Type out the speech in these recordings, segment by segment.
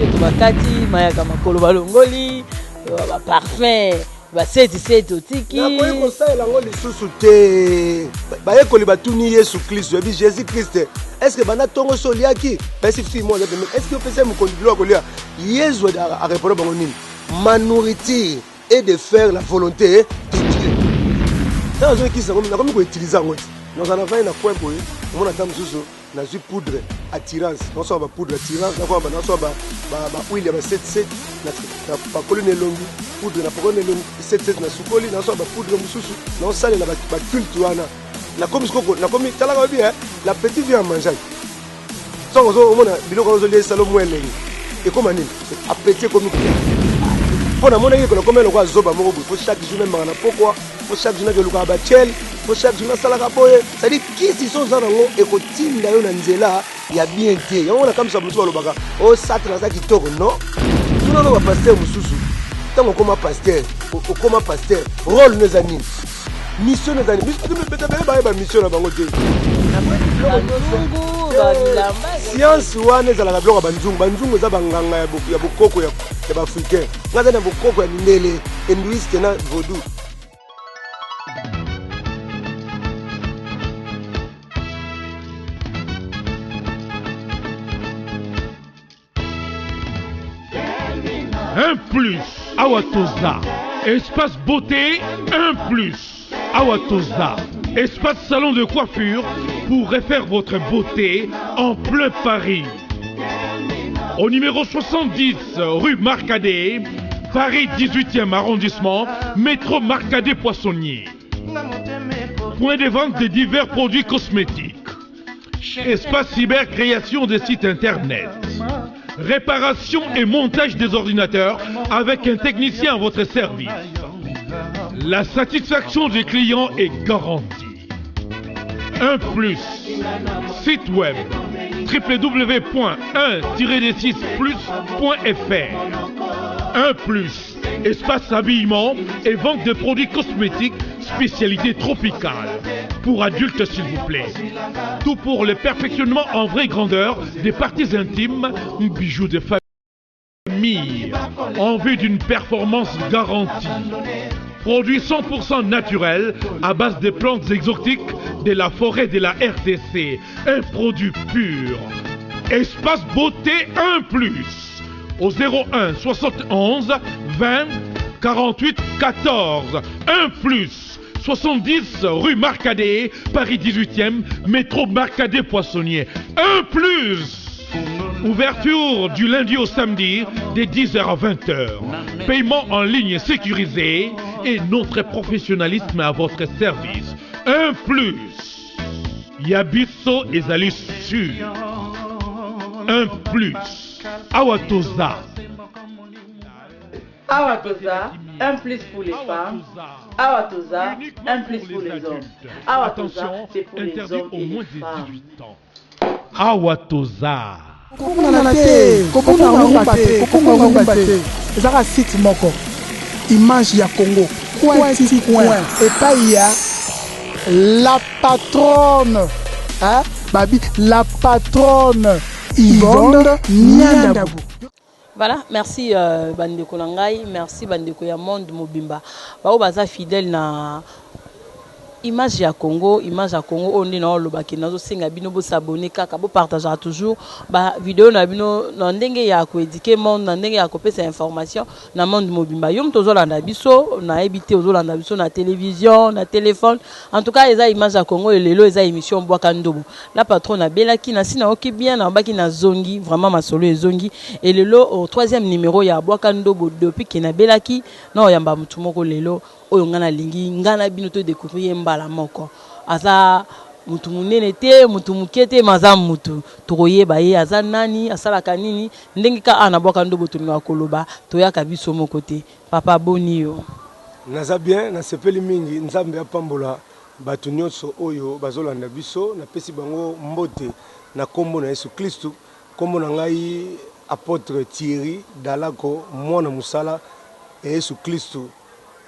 Keto bakati, mayaka makolo balongoli, ba parfum, ba seti seti otiki. Nakoki kosalela yango lisusu te. Bayekoli batuni Yesu Klisto, yabi Jésus Christ, est-ce que banda tongo so oliaki? Pesi fille moi est-ce que opesa mokonzi biloko kolia? Yesu a répondre bango nini? Ma nourriture est de faire la volonté de Dieu. Ntango nazokisa yango, nakomi koutilize yango te. Nazala na vai na coin boye, omona ata mosusu nazwi poudre attirance, naosala ba poudre attirance, nakoma naosala ba ba huile ya ba 7 7 napakoli na elongi, poudre napakoli na elongi 7 7 nasukoli, naosala ba poudre mosusu, naosalela ba culte wana. Nakomi sikoyo, nakomi talaka oyebi eh, la petite vie en mangeant. Ntango ozo omona biloko wana ozolia esalo mwa elengi, ekoma nini? Appétit ekomi koya. Mpo namonaki ekolo ekomi lokola zoba moko boye, faut chaque jour namemaka na pokwa, faut chaque jour nakelukaka bachele, faut chaque jour nasalaka boye. C'est-à-dire kisi so oza nango ekotinda yo na nzela ya bien te. Yango nakamwisa mosusu balobaka o satan aza kitoko. Non, tuna no bapasteur mosusu, ntango okoma pasteur, okoma pasteur, role no eza nini? Mission ezali biso bete bayeba mission na bango te. Science wana ezalaka biloko ya banzungu. Banzungu eza banganga ya bokoko ya baafricain. Nga aza na bokoko ya mindele, hinduiste na vaudou. Un plus awa toza espace beauté. Un plus awa toza espace salon de coiffure pour refaire votre beauté en plein Paris. Au numéro 70 rue Marcadet, Paris 18e arrondissement, métro Marcadet Poissonnier. Point de vente de divers produits cosmétiques. Espace cyber, création des sites internet. Réparation et montage des ordinateurs avec un technicien à votre service. La satisfaction des clients est garantie. Un plus. Site web www.1-6plus.fr. Un plus. Espace habillement et vente de produits cosmétiques, spécialité tropicale. Pour adultes, s'il vous plaît. Tout pour le perfectionnement en vraie grandeur des parties intimes, bijoux de famille. En vue d'une performance garantie. Produit 100% naturel à base de plantes exotiques de la forêt de la RDC. Un produit pur. Espace beauté 1 plus. Au 01 71 20 48 14. 1 plus. 70 rue Marcadet, Paris 18e, métro Marcadet Poissonnier. 1 plus. Ouverture du lundi au samedi des 10h à 20h. Paiement en ligne sécurisé et notre professionnalisme à votre service. Un plus. Yabiso ezali sûr. Un plus. Awa toza. Awa toza, un plus pour les femmes. Awa toza, un plus pour les hommes. Awa toza, c'est pour les hommes et les femmes. Awa toza. Kobungana te, kobunga rumba te, kobunga rumba te. Ezaka site moko. Image ya Congo. Coin ti coin. Epai ya la patronne. Hein? Babi, la patronne Yvonne Niandabu. Voilà, merci euh, bandeko na ngai, merci bandeko ya monde mobimba. Bao baza fidèle na image ya Congo, image ya Congo oyo nde naolobaki, nazosenga bino bosabone kaka, bopartageaka toujours ba video na bino na ndenge ya koéduquer monde, na ndenge ya kopesa information na monde mobimba. Yo moto ozolanda biso, nayebi te ozolanda biso na télévision, na téléphone. En tout cas, eza image ya Congo, lelo eza émission Bwaka Ndobo. La patronne abelaki, nasi nayoki bien, nalobaki nazongi, vraiment masolo ezongi. Et lelo au troisième numéro ya Bwaka Ndobo depuis ke nabelaki, naoyamba motu moko lelo oyo nga nalingi nga na bino to découvrir ye mbala moko. Aza mutu munene te, mutu moke te, mais aza mutu. Tokoyeba ye aza nani, asalaka nini, ndenge ka awa na Bwaka Ndobo tolingaka koloba, toyaka biso moko te. Papa boni yo? Naza bien, nasepeli mingi. Nzambe apambola bato nyonso oyo bazolanda biso. Napesi bango mbote na kombo na Yesu Klistu. Kombo na ngai Apotre Thierry Dalako, mwana mosala ya Yesu Klistu,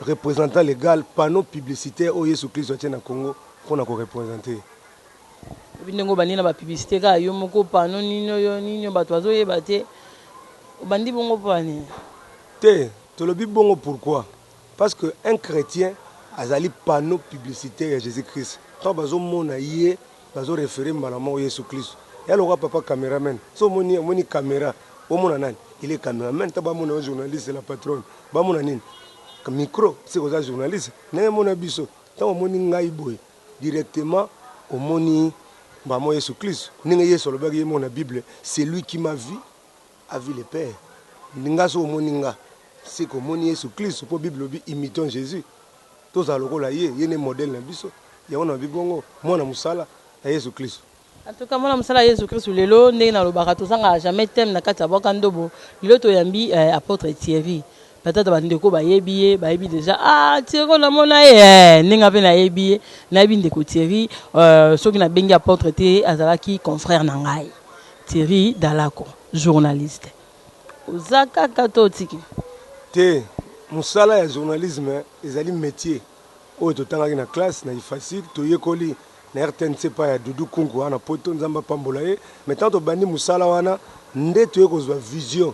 representant legal, panneau publicitaire oyo Yesu Klistu atie na Congo pona ko representer ye. Oyebi ndenge obandi na ba publicité kaka yo moko, panneau nini oyo nini oyo bato bazoyeba te. Obandi bongo mpo ya nini? Te, tolobi bongo pourquoi? Parce que un chretien azali panneau publicitaire ya Jesus Christ. Tango bazo mona ye, bazo referer mbala moko Yesu Christ. Ya lokola papa cameraman. Soki omoni omoni camera, omona nani? Il est cameraman. Tango ba mona yo journaliste la patronne, ba mona nini? Micro, c'est que oza journaliste. Ndenge mona biso, tango omoni ngai boye, directement omoni mbala moko Yesu Christ. Ndenge Yesu alobaki ye moko na Bible, celui qui m'a vu a vu le père nga soki omoni nga ce que omoni yesu klisto po bible elobi imitons jesus tozala lokola ye ye nde modèle na biso yango nalobi bongo mwana musala ya yesu klisto. En tout cas mwana musala ya yesu klisto lelo ndenge nalobaka tozangaka jamais thème na kati ya bwaka ndobo lelo toyambi apotre Thierry peut etre ba ndeko bayebi ye bayebi dejà ah Thierry oyo namona ye eh ndenge nga pe nayebi ye nayebi ndeko Thierry soki nabengi apotre te azalaki confrère na ngai. Thierry Dalako journaliste oza kaka to otiki? Te, mosala ya journalisme ezali metier oyo totangaki na classe na IFASIC, toyekoli na RTNC epai ya Doudou Kunku awa na poto, Nzambe apambola ye. Mais tango tobandi mosala wana nde toye kozua vision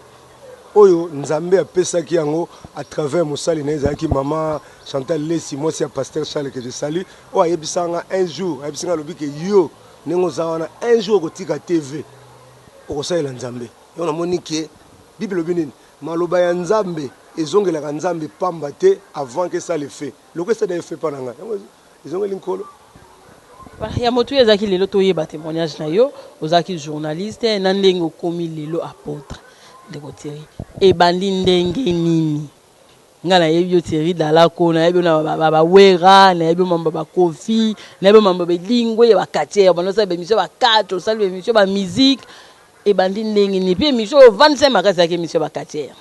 oyo Nzambe apesaki yango à travers mosali na ye ezalaki mama Chantal Lesi, mwasi ya pasteur Charles que je salue, oyo ayebisaka nga un jour, ayebisi nga alobi ke yo Ndenge oza wana un jour okotika TV okosalela Nzambe. Yango namoni ke bible elobi nini? Maloba ya Nzambe ezongelaka Nzambe pamba te avant que esala effet. Lokola esala effet epa na ngai yango ezongeli Nkolo. Ya motuya ezalaki lelo toyeba temoignage na yo, ozalaki journaliste na ndenge okomi lelo apotre. Ndeko Thierry, ebandi ndenge nini? Nga nayebi yo Thierry Dalako, nayebi yo na ba ba Werra, nayebi yo mambo ba Koffi, nayebi yo mambo ba Edingwe, ya ba quartier, obanda osala ba emission ba catch, osali ba emission ba musique, ebandi ndenge nini? Puis emission oyo ovandisa ye makasi ezalaki emission ya ba quartier.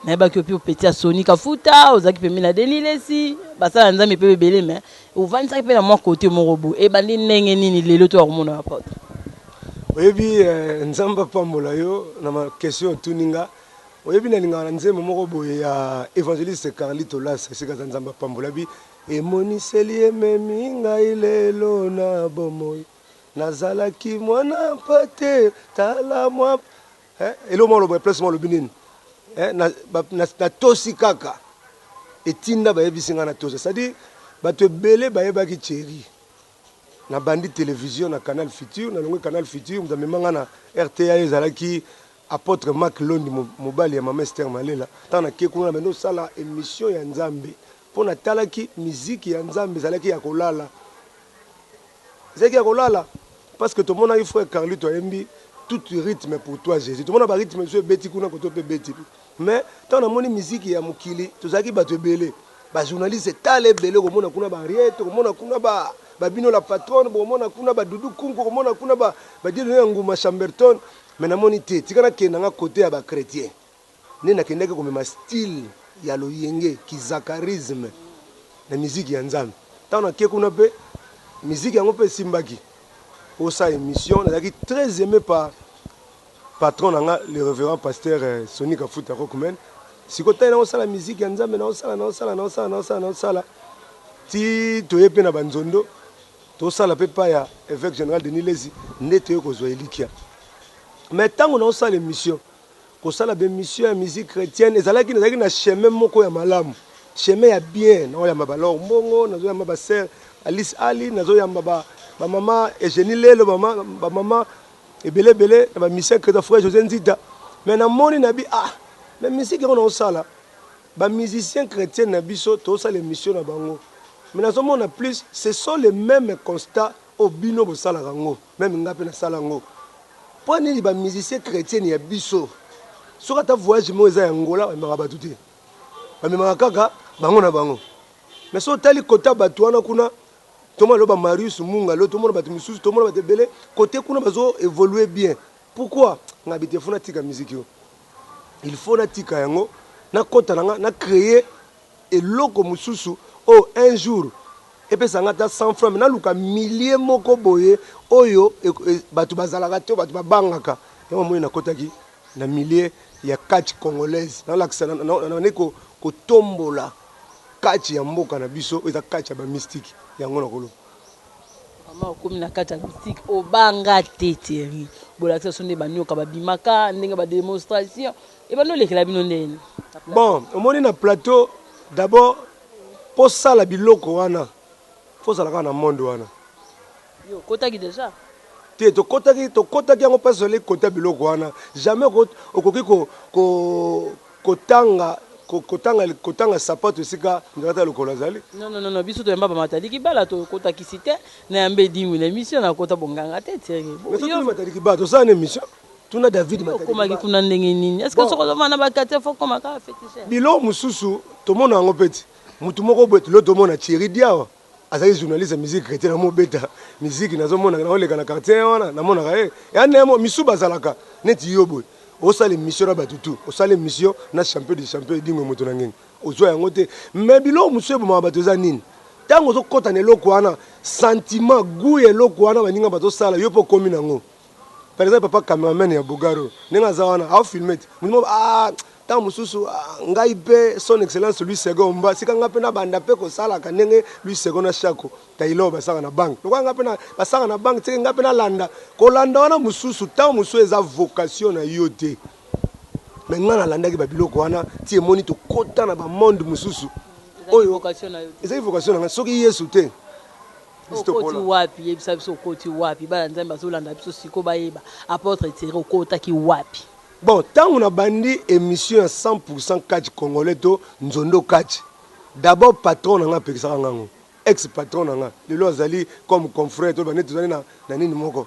Nayebaki yo pe petit ya Sony Kafuta, ozalaki pembeni na Denis Lessi, basala Nzambe pe ebele mais ovandisaki pe na mwa cote moko boye. Ebandi ndenge nini lelo toya komona yo apotre? Oyebi Nzambe apambola yo na ma question otuni nga. Oyebi nalingaka na nzembo moko boye ya evangeliste Carlito Lassa esika aza Nzambe apambola bi emoniseli ememi ngai lelo na bomoi nazalaki mwana mpate tala mwa eh, eloko moko aloba place moko alobi nini eh, natosi kaka etinda bayebisi ngai natosa c'est-à-dire bato ebele bayebaki Thierry nabandi television na Canal Futur nalongwe Canal Futur moto amema ngai na RTA ezalaki Apotre Marc Londi mobali ya mama Esther Malela, tango nake kuna nabandi kosala emission ya Nzambe po natalaki miziki ya Nzambe ezalaki ya kolala, ezalaki ya kolala parce que tomonaki frère Carlito ayembi tout rythme pour toi Jesus, tomona ba rythme mosusu ebeti kuna koto pe ebeti mais tango namoni miziki ya mokili tozalaki bato ebele ba journaliste tala ebele okomona kuna ba Henriette okomona kuna ba ba bino la patronne bokomona kuna ba Doudou Kunku okomona kuna ba ba Dieudonne ya Nguma Chamberton Mais namoni te, tika nakende na nga cote ya ba chretiens. Nde nakendaki komema style ya loyenge, ki zacharisme na musique ya Nzambe. Tango nake kuna pe, musique yango pe esimbaki. Osala emission, nazalaki très aime par patron na nga le reverend pasteur Sony Kafuta Rockman. Sikoyo tango naosala musique ya Nzambe, naosala, naosala, naosala, naosala, naosala ti toye pe na ba nzondo. Tosala pe epai ya eveque general Denis Lezi nde toye kozua elikia. Mais tango naosala emission, kosala ba emission ya musique chretienne ezalaki nazalaki na chemin moko ya malamu, chemin ya bien, naoyamba ba Laure Mbongo, nazoyamba ba sœur Alice Ali, nazoyamba ba ba mama Eugenie Lelo, ba mama ba mama ebele ebele na ba musiciens chrétiens frère José Nzita. Mais namoni na bi ah mais musique yango naosala Ba musiciens chretiens na biso tozosala emission na bango mais nazomona plus ce sont les memes constats oyo bino bosalaka yango meme nga pe nasala yango pona nini ba musiciens chretiens ya biso soki ata voyage moko eza ya Angola bamemaka batu te bamemaka kaka bango na bango mais soki otali kota batu wana kuna tomona lelo ba Marius Munga lelo tomona batu misusu tomona batu ebele kote kuna bazo evoluer bien pourquoi ngabi te faut natika musique oyo il faut natika yango nakota na nga na creer eloko mosusu oyo un jour epesa nga ata 100 francs mais naluka millier moko boye oyo bato bazalaka te bato babangaka yango moi nakotaki na millier ya catch congolaise nalakisa nabandi kotombola catch ya mboka na biso oyo eza catch ya ba mystique yango nakoloba. Mama okomi na kati ya boutique obanga te Thierry. Bolakisa biso nde banyoka babimaka ndenge ba demonstration ebandi olekela bino ndeni. Bon, omoni na plateau d'abord mpo osala biloko wana fo ozala kaka na monde wana. Yo okotaki dejà? Te, tokotaki tokotaki yango mpasi ozali kota biloko wana jamais okoki ko, ko, kotanga kotanga kotanga sapato esika nzaka ta lokolo azali. Non non non biso toyamba ba Matadi Kibala tokota kisi te na yamba edingwi na emission na kota bonganga te Thierry. Mais totuni Matadi Kibala tosala na emission tuna David Matadi Okomaki kuna ndenge nini? Est-ce que soki ozomona na ba quartier faut koma kaka féticheur? Biloko mosusu tomona yango mpe ti mutu moko boye lelo tomona Thierry Diawa azalaki journaliste ya musique chrétienne amobeta musique nazomona naoleka na quartier wana namonaka ye ya nemo misu bazalaka neti yo boye osala émission na bato tout osala émission na champion du champion edingwe moto na ngenge ozwa yango te mais biloko mosusu ebomaka bato eza nini ntango ozokɔta na eloko wana sentiment gout ya eloko wana baninga bazosala yo mpe okomi nango. Par exemple papa cameraman ya Bogaro ndenge aza wana ao filme te mutu moko ah tango mosusu ah, ngai mpe son excellence Louis Second mba sika ngai mpe nabanda mpe kosalaka ndenge Louis Second na Shako Taylor basaka na banque lokola ngai mpe na basaka na banque teke ngai mpe nalanda kolanda wana mosusu tango mosusu eza vocation na yo te mais ngai nalandaki ba biloko wana ti emoni tokota na ba monde mosusu oyo ezali vocation na ngai soki Yesu te. Okoti wapi yebisa biso okoti wapi bana nzambe bazolanda biso siko bayeba apotre Thierry okotaki wapi. Bon tango na bandi emission ya 100% catch congolais to nzondo catch d'abord patron na nga apekisaka nga yango ex patron na nga lelo azali comme confrère to bande tozali na na nini moko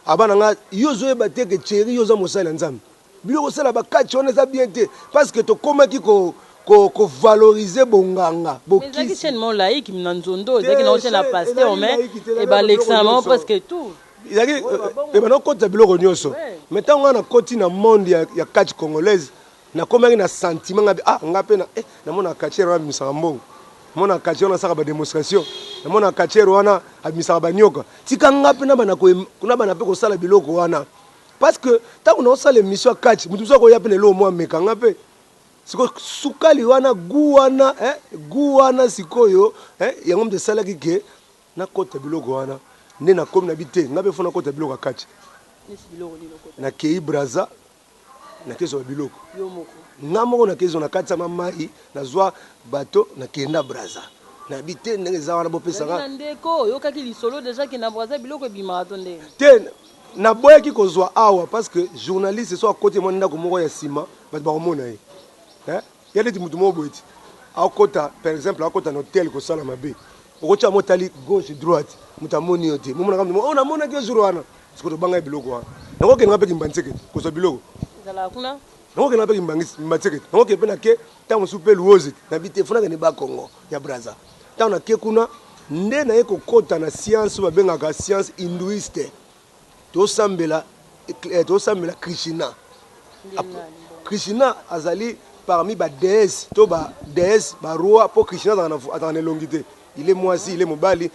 aba na nga yo ozoyeba te ke Thierry yo oza mosali ya nzambe Biloko osala ba catch wana eza bien te parce que tokomaki ko ko ko valoriser bonganga bokisi. Ezalaki chaine moko laïque na nzondo ezalaki na chaine ya pasteur mais ebalekisa na bango presque tout. Ezalaki ebanda kokotisa biloko nyonso mais ntango ngai nakoti na monde ya, ya catch congolaise nakomaki na sentiment ngai ah ngai mpe na eh, namona catcheur wana abimisaka mbongo namona catcheur wana asalaka bademonstration namona catcheur wana abimisaka banyoka tika ngai mpe nabanda mpe kosala biloko wana. Parce que tango nao sala emission ya catch mutu mususu akoya pe na eloko moko ameka nga pe sikoyo sukali wana gout wana eh gout wana sikoyo eh yango mutu esalaki ke nakota biloko wana nde nakomi na bi te nga pe faut nakota biloko ya catch nakeyi Brazza nake zwa biloko nga moko nake zwa na katisa ma mayi nazwa bateau nakenda Brazza na bi te ndenge eza wana bopesa nga ndeko oyokaki lisolo deja ke na Brazza biloko ebimaka to ndenge te naboyaki kozwa awa parce que journaliste so akoti mwa ndako moko ya sima bato bakomona ye eh? ya neti moto moko boye ti akota par exemple akota na hotel kosala mabe okotia mo otali gauche droite moto amoni yo te momonaka moto oh namonaki yo jour wana Sikoyo tobanga ye biloko wana. Nakokende nga mpe Kimbanseke kozwa biloko. Ezalaka kuna? Nakokende nga mpe Kimbanseke. Nakokende mpe nake ntango mosusu mpe Luozi. Nabi te, fo nakende Bakongo ya Brazza. Ntango nake kuna nde naye kokota na science oyo babengaka science hindouiste. Tosambela eh, tosambela Krishna. Krishna azali parmi ba déesse to ba déesse ba roi mpo Krishna azalaka na elongi te. Il est mwasi, il est mobali.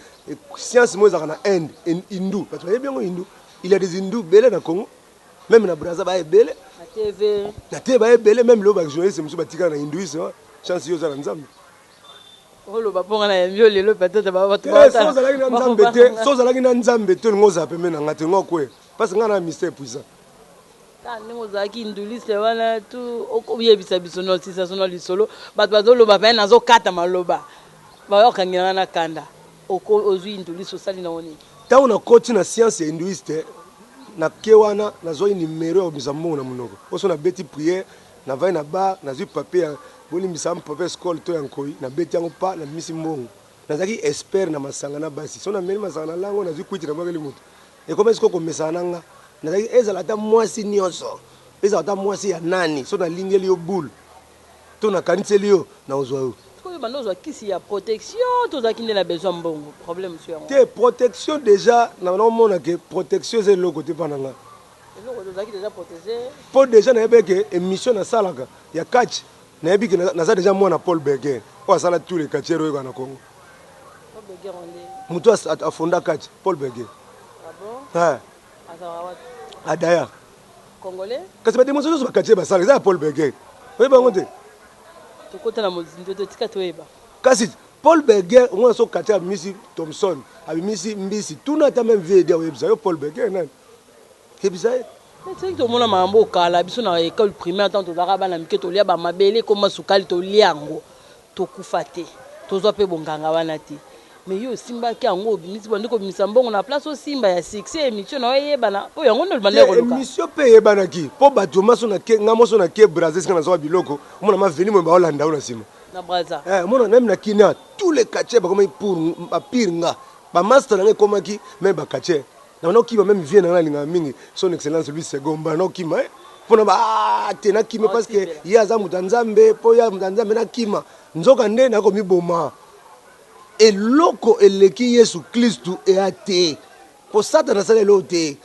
Science moko ezalaka na Inde, hindou. Bato bayebi yango hindou. Il y a des hindous ebele na Congo. Meme na Brazza ba ebele. Na TV. Na TV ba ebele meme lelo ba journaliste mosusu batikala na hindouisme. Chance yo oza na Nzambe. Oloba mpo nga nayambi yo lelo peut-être ba bato ba soki ozalaki na Nzambe te, soki ozalaki na Nzambe te olingi ozala pembeni na nga te, olingi okweya. Parce que nga na mystère puissant. Kaka ndenge ozalaki nduliste wana tu okoyebisa biso no sisa sono lisolo bato bazoloba pe nazokata maloba bayokangela nga na kanda ozwi nduliste osali nango nini? Ntango nakoti na science ya hindouiste nake wana nazwaki numero ya kobimisa mbongo na monoko oso nabeti prière navandi na bar nazwi papier ya bolimbisa papier ya skol to ya nkoi nabeti yango pa nabimisi mbongo nazalaki expert na masanga na basi so nameli masanga na lango nazwi kwiti nabwakeli moto Ekomaki sikoyo komesana na nga. Nazalaki ezala ata mwasi nionso, ezala ata mwasi ya nani, soki nalingeli yo boule to nakaniseli yo, nakozwa yo. Sikoyo yo banda ozwa kisi ya protection to ozalaki nde na besoin ya mbongo? Problème mosusu yango wana. Te, protection dejà na banda komona que protection eza eloko te epa na nga. Eloko te, ozalaki dejà protege? Po dejà nayebaki que emission nasalaka ya catch, nayebi que naza dejà mwana Paul Berger oyo asala tous les catcheurs oyo oyokaka na Congo. Mutu a fonda catch Paul Berger. Ah bon? Eh. Azalaka wapi? Adaya. Congolais? Kasi ba demonstration nyonso ba catch basala eza ya Paul Berger. Oyeba yango te? Tokota na mozindo te, tika toyeba. Kasi. Paul Berger omona so kati abimisi Thomson abimisi mbisi tuna ata meme vie edi akoyebisa yo Paul Berger nani yebisa ye. Mais soki tomona makambo oyo kala biso na ecole primaire ntango tozalaka bana mike tolia ba mabele ekoma sukali tolia yango tokufa te tozwa mpe bonganga wana te mais yo osimbaki yango obimisi bandi kobimisa mbongo na place osimba ya succès émission na yo eyebana mpo yango nde olobanda koluka. Émission mpe eyebanaki mpo bato maso na ke nga moso na ke Brazza esika nazwaka biloko omona ma veni moye baolanda yo na nsima. Na Brazza. Eh, omona meme na Kina tous les quartiers bakomaki pour ba pire nga ba master na nga ekomaki meme ba quartier na banda okima meme vie na nga nalingaka mingi son excellence Louis Segond banda okima eh pona ba ah, te nakima parce que ye aza moto ya Nzambe po ye moto ya Nzambe nakima nzoka nde nakomiboma eloko eleki Yesu Klistu eya te po Satana asala eloko te.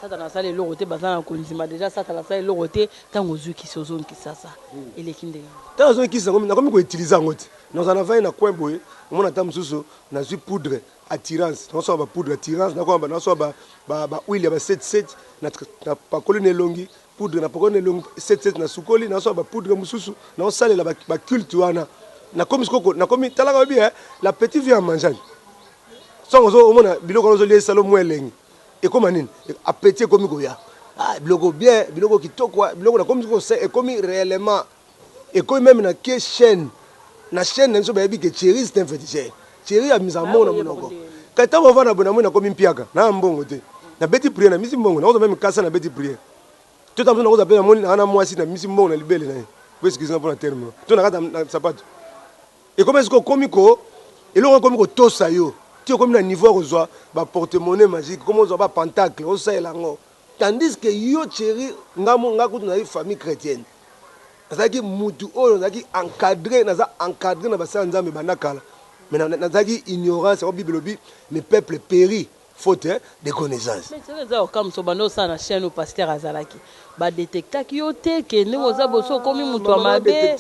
Satana asala eloko te baza na kondima dejà satana asala eloko te tango ozui kisi ozongi kisasa eleki ndenge nini. Tango nazongi kisi nakomi ko utiliser yango te nazala na vandi na coin boye omona ata mosusu nazui poudre attirance nakosomba ba poudre attirance nakoma nakosomba ba ba huile ya ba 7 7 na pakoli na elongi poudre na pakoli na elongi 7 7 na sukoli nakosomba ba poudre mosusu nakosalela ba culte wana nakomi sikoyo nakomi talaka oyebi eh la petite vie en mangeant Songo ozo omona biloko wana ozolia esalo mwa elengi ekoma nini appetit ekomi koya ah, biloko bien biloko kitoko ah, biloko nakomi kose ekomi réellement ekomi meme na ke chaîne na chaîne na biso bayebi ke Thierry c'est un féticheur Thierry amisa mbongo na monoko kasi ntango ovanda boye namoni nakomi mpiaka na mbongo te nabeti prière na misi mbongo nakozwa meme kasa nabeti prière to ntango mosusu nakozwa mpe namoni naa na mwasi na misi mbongo na libele na ye po excuse nga mpo na terme to na kati na sapato Ekomi sikoyo okomi ko eloko ekomi kotosa yo ti okomi na niveau ya kozwa ba porte monnaie magique okomi kozwa ba pentacle osalela yango tandis que yo Thierry nga nga kutu nazalaki famille chretienne nazalaki mutu oyo nazalaki encadre naza encadre na basali ya Nzambe banda kala mais nazalaki ignorance yango bible elobi le peuple perit faute de connaissance. Mais soki eza kokamwisa obanda osala na chaine oyo pasteur azalaki ba detectaki yo te ke ndenge oza boso okomi mutu ya mabe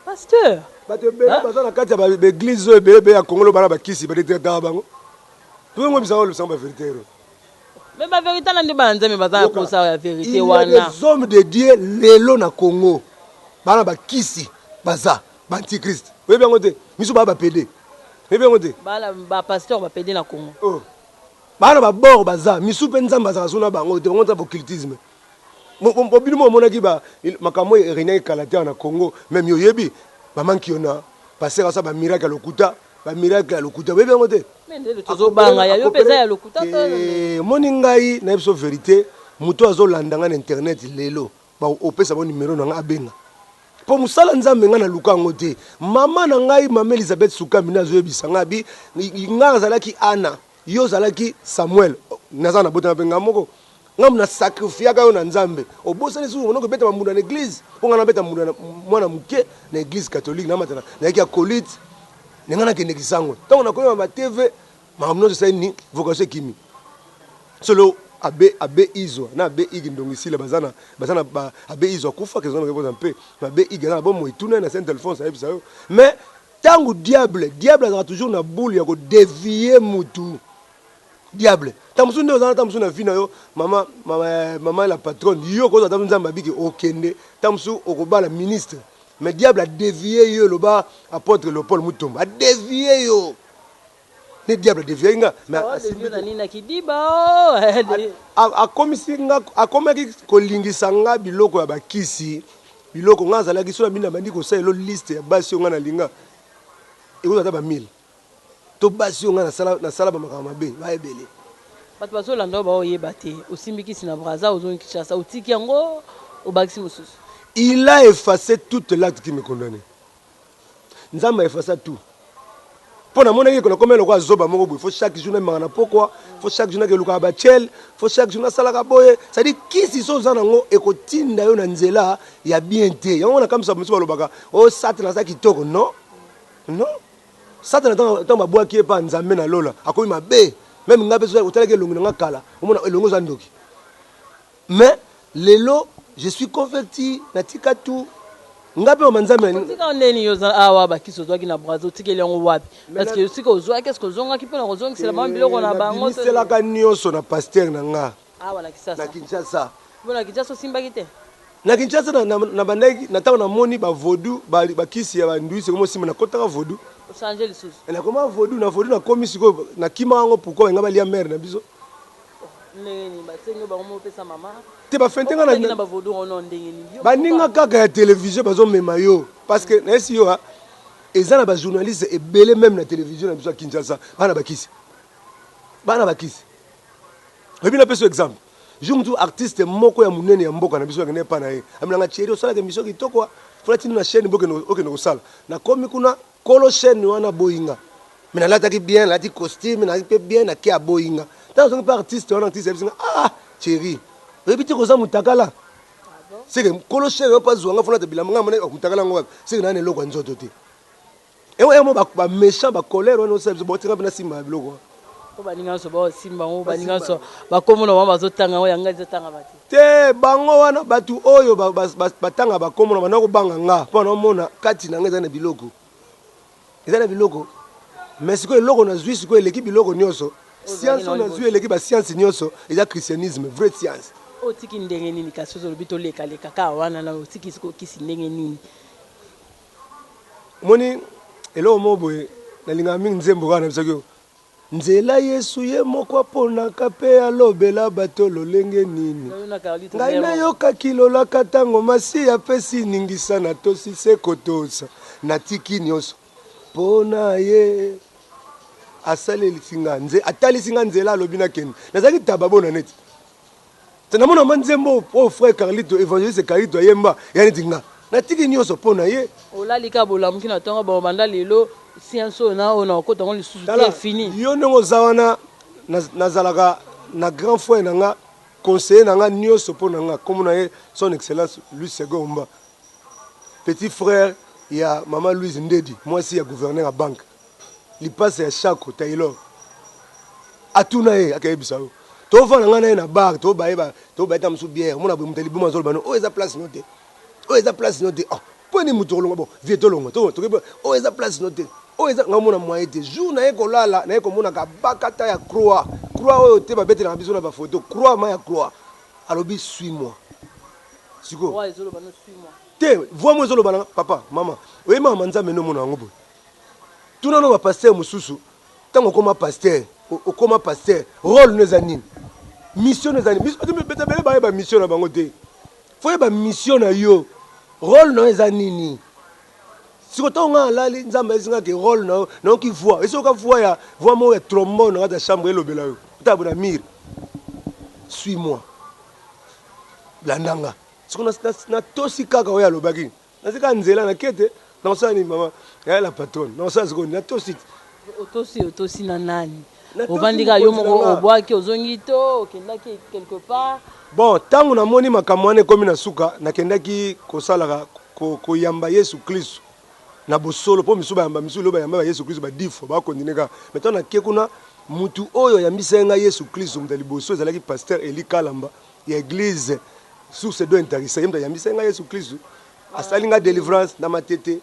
pasteur bato ebele baza na kati ya ba eglise oyo ebele ebele ya Congo bana bakisi ba detectaka bango tozo ngobisa ngo lobisa ba verite ero mais ba verite na nde bana nzambe baza na posa ya verite wana les hommes de Dieu lelo na Congo bana bakisi baza ba antichrist oyebi yango te miso ba ba pede oyebi yango te bana ba pasteur ba pede na Congo oh bana ba bord baza misu pe nzambe azaka suna bango te bango nza occultisme bino mo omonaki ba makambo eregnaki kala te na Congo meme yo oyebi ba mankiona pasteur asa ba miracle ya lokuta ba miracle ya lokuta oyebi yango te tozobanga ya yo mpe eza ya lokuta moni ngai na biso verite moto azolanda ngai na internet lelo Ba opesa bango numero na nga abenga. Po musala nzambe nga naluka yango te. Mama na ngai mama Elizabeth Sukami nde azoyebisa nga abi nga nazalaki Anna yo ozalaki Samuel naza na botama pe nga moko. Nga na sacrifiaka yo na nzambe. Obosani susu obanda kobeta ba mbunda na eglise po nga nabeta mbunda na mwana muke na eglise catholique namata na nayaki acolyte na nga nakende kisango. Tango nakomi na ba TV Makambo nionso esali nini? Vocation ekimi. Solo abe abe Izwa na abe Igi Ndongisila baza na baza na ba abe Izwa akufa que Nzambe akoza mpe mais abe Igi aza na bomoi tuna ye na Saint Alphonse ayebisa yo mais tango diable diable azalaka toujours na boule ya ko devier mutu diable tango mosusu nde oza na tango mosusu na vie na yo mama mama mama la patronne yo okozwa ata Nzambe abiki okende tango mosusu okobala ministre mais diable a devier yo eloba apotre Leopold Mutombo a devier yo nde diable adeviaki nga mais asimbi na nini na kidiba oh, akomisi nga akomaki kolingisa nga biloko ya bakisi biloko nga azalaki so na bino nabandi kosala elo liste ya basi oyo nga nalinga ekozala ata ba 1000 to basi oyo nga nasala nasala bamakambo mabe ba ebele bato bazolanda oyo baoyeba te osimbi kisi na braza ozongi kinshasa otiki yango obakisi mosusu il a effacé toute l'acte qui me condamnait Nzambe a effaça tout. Po namonaki que nakomaki lokola zoba moko boye, faut chaque jour namemaka na pokwa, faut chaque jour nakelukaka ba tshel, faut chaque jour nasalaka boye. C'est à dire kisi soki oza nango ekotinda yo na nzela ya bien te. Yango nakamwisa ba misusu balobaka oh satana aza kitoko. Non, non. Satana tango babwaki ye epa Nzambe na lola akomi mabe. Meme nga pe soki otalaki elongi na nga kala, omona elongi oza ndoki. Mais lelo je suis converti na tika tout nga pe mama nzambe na Otika ndeni yo oza awa ba kisi ozwaki na Brazza otikeli yango wapi? Parce que esika ozwaki est ce que ozongaki pona kozongisela bango biloko na bango? Nabimiselaka nioso na pasteur na nga Awa na Kisasa. Na Kinshasa. Bon na Kinshasa osimbaki te? Na Kinshasa na na bandaki na tango na moni ba vaudou ba ba kisi ya ba nduisi ekomi osimba na kotaka vaudou. Ochange lisusu. Nakoma vaudou, na vaudou nakomi sikoyo nakima yango pourquoi balinga balia mère na biso. Ndenge nini basengi bango mopesa mama? Te bafente nga na ba vaudou ono ndenge nini? Baninga kaka ya télévision bazomema yo parce que nayesi yo eza na ba journaliste ebele même na télévision na biso ya Kinshasa bana bakisi. Bana bakisi. Oyebi napesa exemple. Jour mosusu artiste moko ya munene ya mboka na biso akende epa na ye. Amelanga Thierry osalaka emission kitoko faut natinda na chaîne bokende okende kosala. Nakomi kuna kolo chaîne wana aboyi nga. Mais nalataki bien, nalati costume, nalati pe bien, nake aboyi nga. Tango nazongi pa artiste wana, artiste ayebisi nga ah Thierry, oyebi te koza mutakala? Seke kolo chaîne wana po azwa nga faut nalata bilamba nga namoni mutakala yango wapi? Seke naa na eloko ya nzoto te. Yango yango ba ba méchant ba colère wana osala biso botika mpe nasimba biloko wana. Po baninga nyonso baosimba yango, baninga nyonso bakombo na bango bazotanga yango, ya ngai ezotangama te. Te bango wana bato oyo batanga bakombo na banda kobanga nga mpo naomona kati na nga eza na biloko, eza na biloko mais sikoyo eloko nazwi sikoyo eleki biloko nyonso. Science oyo nazwi eleki ba science nyonso, eza christianisme, vraie science. Otiki ndenge nini kasi ozolobi tolekaleka kaka wana na otiki sikoyo kisi ndenge nini? Omoni eloko moko boye nalingaka mingi nzembo kaka nayebisaki yo nzela Yesu ye moko aponaka pe alobela bato lolenge nini ngai nayokaki lolaka ntango Masiya apesi ningisa natosi se kotosa natiki nyonso mpo na ye asalelisi nga nze atalisi nga nzela alobi nakende nazalaki taba bona neti Te namona ma nzembo oyo frère Carlito evangeliste Carlito ayemba ya neti nga natiki nionso po na ye. Olali kaka bolamuki na tongo bon banda lelo science oyo na oyo nakokota yango lisusu te fini. Yo ndenge oza wana nazalaka na grand frère na nga conseiller na nga nionso po na nga kombo na ye son excellence Louis Seguin Omba petit frère ya maman Louise Ndedi mwasi ya gouverneur ya banque. Lipasa ya Shako Taylor atuna ye akayebisa yo tovanda ngai na ye na bar tobaye tobaye ta mosusu bière omona boye moto ya liboma azoloba no oyo eza place no te oyo eza place no te oh mpo nini moto kolongwa bon vie tolongwa toke oyo eza place no te oyo eza ngai omona moyen te jour naye kolala naye komona kabakata ya croix croix oyo te babetelaka biso na bafoto croix ma ya croix alobi suis moi sikoyo te voi mo ezoloba na papa mama oyebi mama nzambe nde omona yango boye Tuna no ba pasteur mususu tango okoma pasteur okoma pasteur role no eza nini mission no eza nini bato ebele bayeba mission na bango te fo yeba mission na yo role na yo eza nini siko ntango ngai alali nzambe ayebisi ngai ke role na yo nayoki voix esi oyoka voix ya voix moko ya trombone na kati ya chambre elobela yo otala bona mire suis moi landa nga siko natosi kaka oyo alobaki Naza kaka nzela na kete nakosala nini mama ya la patronne nakosala sikoyo nini natosi te. Otosi otosi na nani? Ovandi kaka yo moko obwaki ozongi to okendaki quelque part? Bon tango namoni makambo wana ekomi na suka nakendaki kosalaka koyamba Yesu Klisto na bosolo po misusu bayamba misusu lelo bayamba ba Yesu Klisto ba dix fois ba continuer kaka mais tango nake kuna mutu oyo ayambisaki ngai Yesu Klisto moto ya liboso ezalaki pasteur Elie Kalamba ya eglise source d'eau intarissable ye moto ayambisaki ngai Yesu Klisto asali ngai delivrance na matete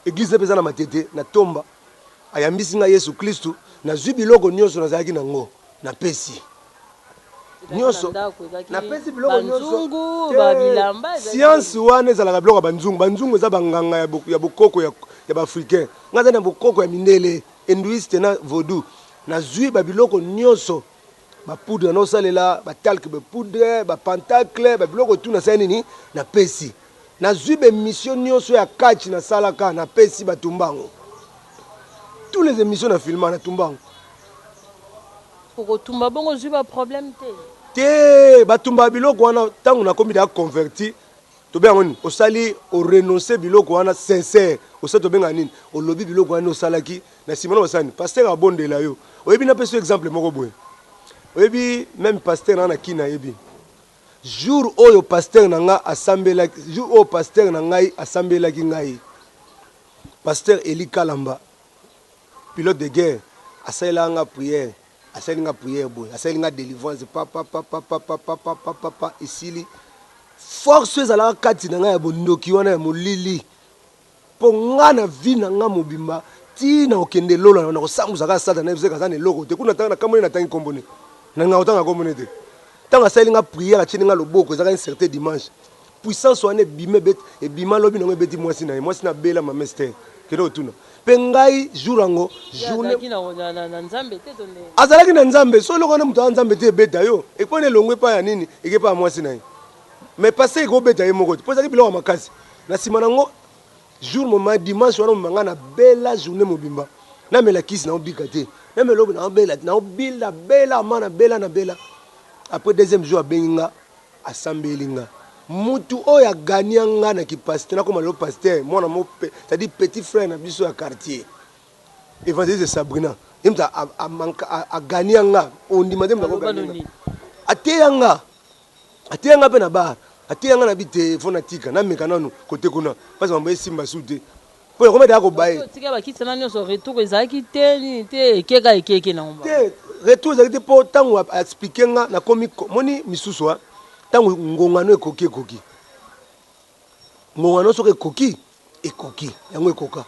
eglise mpe eza na matete na tomba ayambisi ngai Yesu Klisto nazwi biloko nyonso nazalaki nango napesi nyonso napesi biloko nyonso science wana ezalaka biloko ya banzungu banzungu eza banganga ya bokoko ya baafricain ngai aza na bokoko ya mindele hinduiste na vaudou nazwi babiloko nyonso Ba poudre nao salela, ba talc ba poudre, ba pentacle, ba biloko tout nasali nini? Na pesi. Nazui ba emission nioso ya catch na salaka na pesi ba tumba yango. Tous les emissions na filma na tumba yango. Okotumba bongo ozui ba problème te? Te, ba tumba biloko wana tango nakomi dejà converti Tobenga yango nini? Osali o renoncer biloko wana sincère. Osali tobenga nini? Olobi biloko wana osalaki na sima na osali nini? Pasteur abondela yo. Oyebi napesa yo exemple moko boye. Oyebi meme pasteur na nga na kin ayebi. Jour oyo pasteur na nga asambelaki, jour oyo pasteur na ngai asambelaki ngai. Pasteur Elie Kalamba, pilote de guerre, asalelaka nga prière. Asali nga prière boye, asali nga delivrance papapapapapapapapapa esili. Force oyo ezalaka kati na nga ya bondoki wana ya molili po nga na vie na nga mobimba ti na kokende lola na kosambusa kaka satana na yebisa ye aza na eloko te kuna na kamwe natangi kombo ne na linga kotanga kombo ne te tango asali nga prière atieli nga loboko ezalaka un certain dimanche puissance wana ebima ebeti ebima lobi nango ebeti mwasi na ye mwasi na abela mama Esther. Kende kotuna mpe ngai jour yango journée. Azalaki na Nzambe te to ndenge? Azalaki na Nzambe. Soki eloko wana moto aza Nzambe te ebeta yo. Ekpona elongwe epai ya nini? Eke epai ya mwasi na ye. Mais pasteur ekobeta ye moko te mpo ezalaki biloko ya makasi. Na nsima na yango jour moma dimanche wana moma ngai nabela journée mobimba. Namela kisi naobika te. Namela oyo naobela te. Naobila bela ma nabela nabela. Après deuxième jour abengi nga asambeli nga. Mutu oyo a gagna nga na ki pasteur nakoma lelo pasteur mwana mo c'est à dire petit frère na biso ya quartier evangeliste Sabrina ye mutu a manka a gagna nga ondima te mutu ako Aloba gagner nga nini? ateya nga ateya nga pe na bar ateya nga na bi te faut natika nameka nanu kote kuna parce mambo esimba su te po nakoma deja kobaye. Soki otika bakisi wana nyonso retour ezalaki te nini te ekeka ekeke na ngo. Te retour ezalaki te po tango a expliquer nga nakomi moni misusu a tango ngonga no ekoki ekoki ngonga no soki ekoki ekoki yango ekoka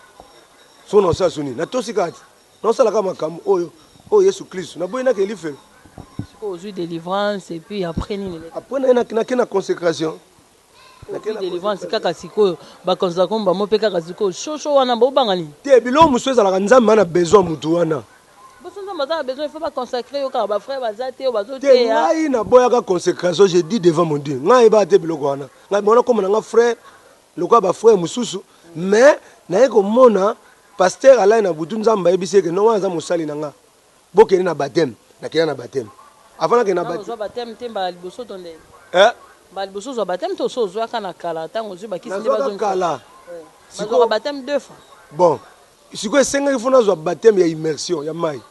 soki na osala soni natosi kaka te naosala kaka makambo oyo oyo Yesu Klisto naboyi nake lifelo. Sikoyo ozui delivrance et puis après nini eleki? Après naye nake na consecration. Ozui delivrance kaka sikoyo ba konzi komba mo pe kaka sikoyo shosho wana bo banga nini? Te biloko mosusu ezalaka nzambe ana besoin mutu wana. Boso nzambe aza na besoin il faut ba consacrer yo kaka ba frère baza te oyo bazo Te teya. ngai naboyaka consecration je dis devant mon Dieu ngai nayebaka te biloko wana ngai bon nakoma na nga frère lokola ba frère mosusu mais naye komona pasteur alai na butu nzambe ayebisi ye ke non wana aza mosali na nga Bokende na bapteme. Nakenda na bapteme. Avant nakende na Nanu ozwa bapteme te mbala liboso to ndenge? Eh? Mbala liboso ozwa bapteme to osi ozwaka na kala tango ozwi bakisi nde Nazwaka bazongisa? kala. Ouais. Sikoyo Bazwaka bapteme deux fois. Bon, sikoyo esengaki faut nazwa bapteme ya immersion ya mayi.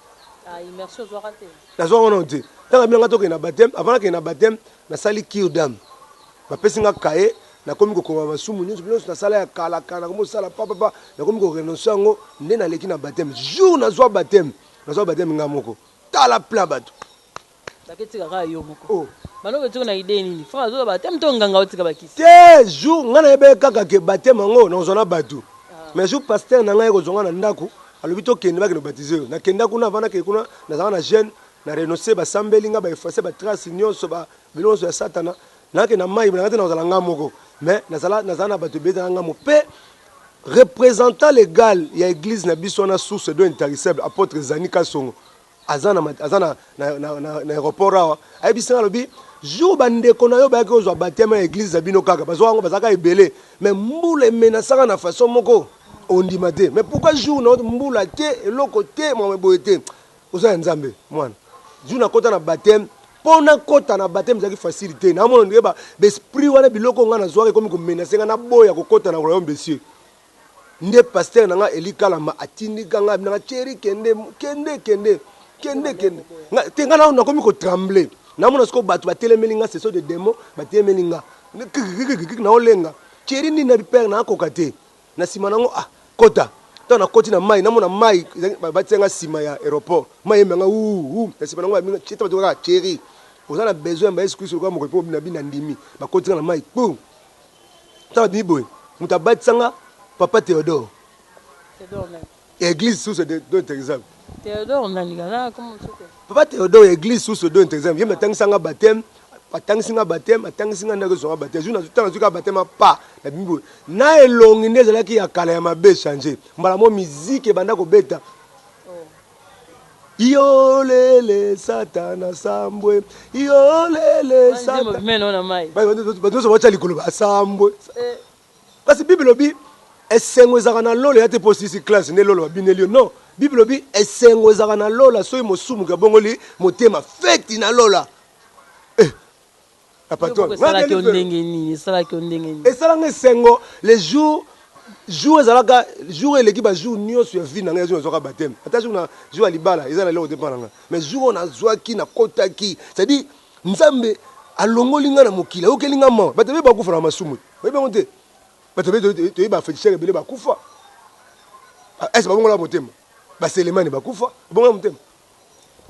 Ah, immersion ozwaka te? Nazwaka nanu te. Tango abina nga tokende na bapteme, avant nakende na bapteme, nasali cure d'ame. Bapesi nga cahier, nakomi kokoma masumu nyonso, biloko nyonso nasala ya kala kala, nakomi kosala pa pa pa, nakomi ko renoncer yango, nde naleki na bapteme. Jour nazwa bapteme, nazwa bapteme nga moko. Tala plein bato. Baketika kaka yo moko. Oh. Bano betika na idee nini? Frère azwa bapteme to nganga otika bakisi? Te, jour nga nayebaki kaka ke bapteme yango nakozwa na bato. Mais jour pasteur na ngai aye kozwa nga na ndako, alobi tokende bakende kobatize yo. Nakenda kuna, avant nakende kuna, nazalaka na jeune, na renoncer, basambeli nga, ba effacer ba traces nyonso, ba biloko nyonso ya satana. Nakende na mayi, nanga te nakozala nga moko. Mais nazala nazala na bato ebele, ezala nga moko. Pe representant legal ya eglise na biso wana source d'eau intarissable, apotre Zani Kasongo, aza na aza na na na, na, na aeroport awa, ayebisi nga alobi jour ba ndeko na yo bayaki kozwa baptême ya eglise na bino kaka bazwa yango bazalaka ebele, mais mbula emenasaka na façon moko ondima te. Mais pourquoi jour na yo mbula te, eloko te, makambo boye te? Oza ya Nzambe mwana. Jour nakota na baptême, po nakota na baptême ezalaki facile te. Naomona ndenge ba esprit wana biloko nga nazwaka ekomi ko menacer nga naboya kokota na royaume des cieux. Nde pasteur na nga Elie Kalamba atindika nga abina nga Thierry kende kende kende kende kende. Nga te nga na nakomi ko trembler. Namona sikoyo bato batelemeli nga ce sont des demons batelemeli nga. Naolenga Thierry nini na père nakoka te. Na sima nango ah kota tango na koti na mayi na mona mayi ba tia nga sima ya aeroport mayi emema nga huu huu na sima nango ba bengi nga bato kaka Thierry oza na besoin ya Yesu Christo lokola mokonzi po na bino na ndimi ba kotisi nga na mayi kpuu tango na bimi boye moto abatisa nga papa Theodore ya eglise source de d'eau intarissable Theodore nani kaka comme sote. Papa Theodore ya eglise source d'eau intarissable ye atangisa nga baptême atangisi nga baptême atangisi nga ndako ezwanga baptême jour ntango nazwi kaka baptême pa na bimi boye na elongi nde ezalaki ya kala ya mabe change mbala mo miziki ebanda kobeta Oh. Yolele satana sambwe yolele Nzembo satana bimeno na mai. bato nyonso batya likolo basambwe Eh. Kasi bible elobi esengo ezalaka na lola eya te po osilisi classe nde lola babineli yo non bible elobi esengo ezalaka na lola soki mosumuki abongoli motema feti na lola eh la patronne esalaki yo ndenge nini esalaki yo ndenge nini esala nga esengo le jour jour ezalaka jour eleki ba jour nyonso ya vie na ngai jour nazwaka baptême ata jour na jour ya libala eza na eloko te mpa na ngai mais jour oyo nazwaki nakotaki c'est à dire nzambe alongoli ngai na mokili ayokeli ngai mawa bato ebele bakufa na masumu Oyebi yango te? Bato ebele toyebi ba feticheurs ebele bakufa. Est-ce babongola motema? Ba Selemani bakufa, babongola motema.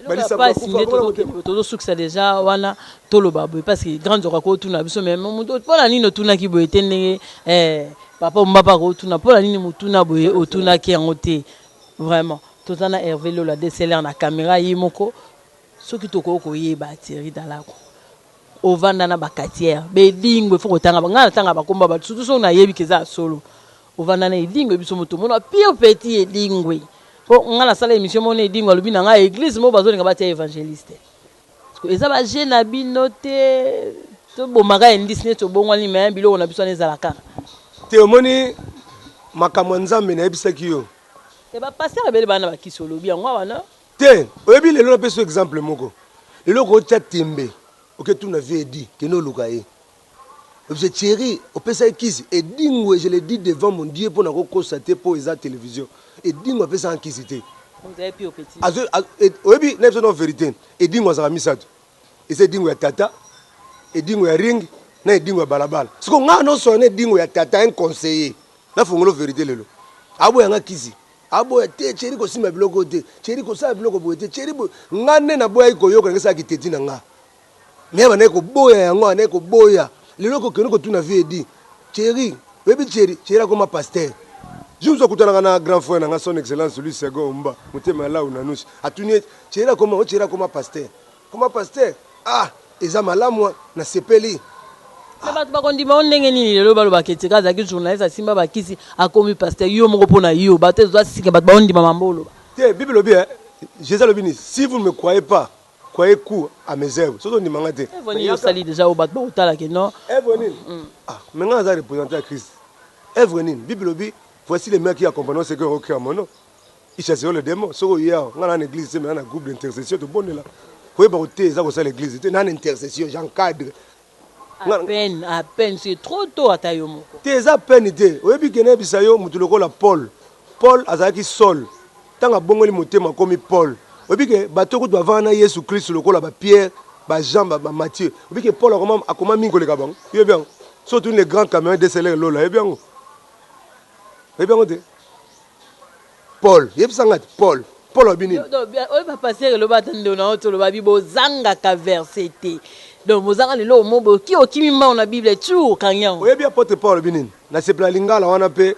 Balisa bakufa, babongola motema. Tozosukisa deja wana toloba boye parce que grand nzoka akotuna biso mais mpo na nini otunaki boye te ndenge eh, papa Mbapa akotuna mpo na nini motuna boye otunaki yango te vraiment toza na Hervé Lola DSLR na caméra ye moko soki tokoki koyeba Thierry Dalako Ovanda na ba quatiere bedingwe faut kotanga nga natanga ba kombo ya batu surtout soki nayebi ke eza ya solo. Ovanda na Edingwe, biso moto omona pire petit Edingwe. Po nga nasala emission moko na Edingwe, alobi na nga eglise moko bazolinga batia evangeliste. Eza ba jeux na bino te, tobomaka indice neti obongwani mais biloko na biso wana ezala kaka. Te omoni makambo ya Nzambe nayebisaki yo. Te ba pasteur ebele baa na bakisi olobi yango awa non? Te oyebi lelo napesi yo exemple moko lelo okotia tembe oke tuna vieux Eddy kende oluka ye oyebisa Thierry opesaki kisi Edingwe je le dis devant mon Dieu pona ko kosa te po eza television Edingwe apesaka kisi te oyebi nayebisa yo verite Edingwe azalaka misatu eza Edingwe ya tata Edingwe ya ring na Edingwe ya balabala sikoyo nga nonso na Edingwe ya tata un conseiller nafongolo verite lelo aboya nga kisi Aboya te Thierry kosimba biloko oyo te Thierry kosala biloko boye te Thierry boye nga nde naboyaki koyoka ndenge esalaki teti na nga mais abandaki koboya yango abandaki koboya lelo kokende kotuna vieux Eddy Thierry oyebi Thierry Thierry akoma pasteur jour mosusu akutanaka na grand frère na nga son excellence Louis Segon Omba motema ya Lau Nanushi atuni ye Thierry akoma o Thierry akoma pasteur Koma pasteur ah eza malamu nasepeli. Mais bato bakondima yo ndenge nini lelo baloba ke Tika azalaki journaliste asimba ba kisi akomi pasteur yo moko pona yo bato ezo sika bato baondima mambo oloba. Te bible elobi eh Jesus alobi nini si vous ne me croyez pas croyez coup à mes œuvres soki ondima nga te. Œuvre nini osali dejà oyo bato bakotala ke non. Œuvre nini ah mais nga naza representant ya Christ œuvre nini bible elobi voici les mains qui accompagneront ceux qui auront cru à mon nom. Ils chasseront le demon. Soki oye awa, nga na na église te, mais na groupe d'intercession tobondela. Koyeba koteya eza kosala église te, na na intercession, j'encadre. À peine, à peine, c'est trop tôt ata yo moko. Te eza peine te. Oyebi ke nayebisa yo mutu lokola Paul. Paul azalaki Saul. Tango abongoli motema akomi Paul. Oyebi ke bato kutu bavanda na Yesu Kristu lokola ba Pierre, ba Jean, ba, ba Matthieu. Oyebi ke Paul akoma akoma mingi koleka bango. Yo oyebi yango? Soki otuni le grand cameroun DSLR Lola, oyebi yango? Oyebi yango te? Paul, yebisa nga te Paul. Paul alobi nini? Oyo ba pasteur eloba ata ndeko na yo toloba bi bozangaka verset te. Donc bozanga lelo mo boki okimi mbango na Bible tu okangi yango. Oyebi apotre Paul alobi nini? Na sepela lingala wana pe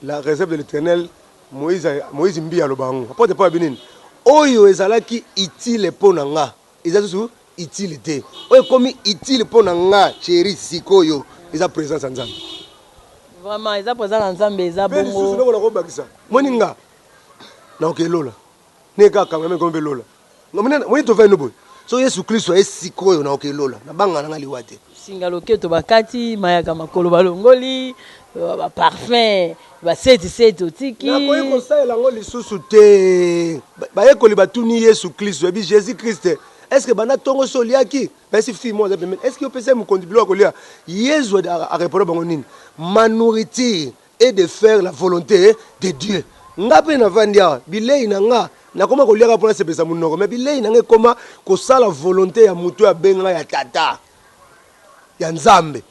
la réserve de l'Éternel Moïse Moïse Mbiye aloba yango. Apotre Paul alobi nini? Oyo ezalaki utile mpo na nga eza susu utile te. Oyo ekomi utile mpo na nga Thierry sikoyo eza presence ya Nzambe. Vraiment eza presence ya Nzambe eza bongo. Pe lisusu eloko nakobakisa moni nga nakoke lola ndenge kaka cameraman ekomi pe lola moni tovandi no boye soki Yesu Klisto aye sikoyo nakoke lola nabanga na nga liwa te. Singa loketo bakati mayaka makolo balongoli ba parfum ba seti seti otiki. Nakoki kosalela yango lisusu te. Bayekoli batuni Yesu Klisto, ebi Jesus Christ, est-ce que banda tongo si oliaki? Bayebisi fille moko aza pembeni, est ce que opesa ye mokonzi biloko ya kolia? Yezu a repondre bango nini? Ma nourriture est de faire la volonte de Dieu. Nga pe navandi awa, bilei na nga nakoma kolia kaka po nasepelisa monoko, mais bilei na nga ekoma kosala volonte ya moto oyo abenga nga ya Tata, ya Nzambe.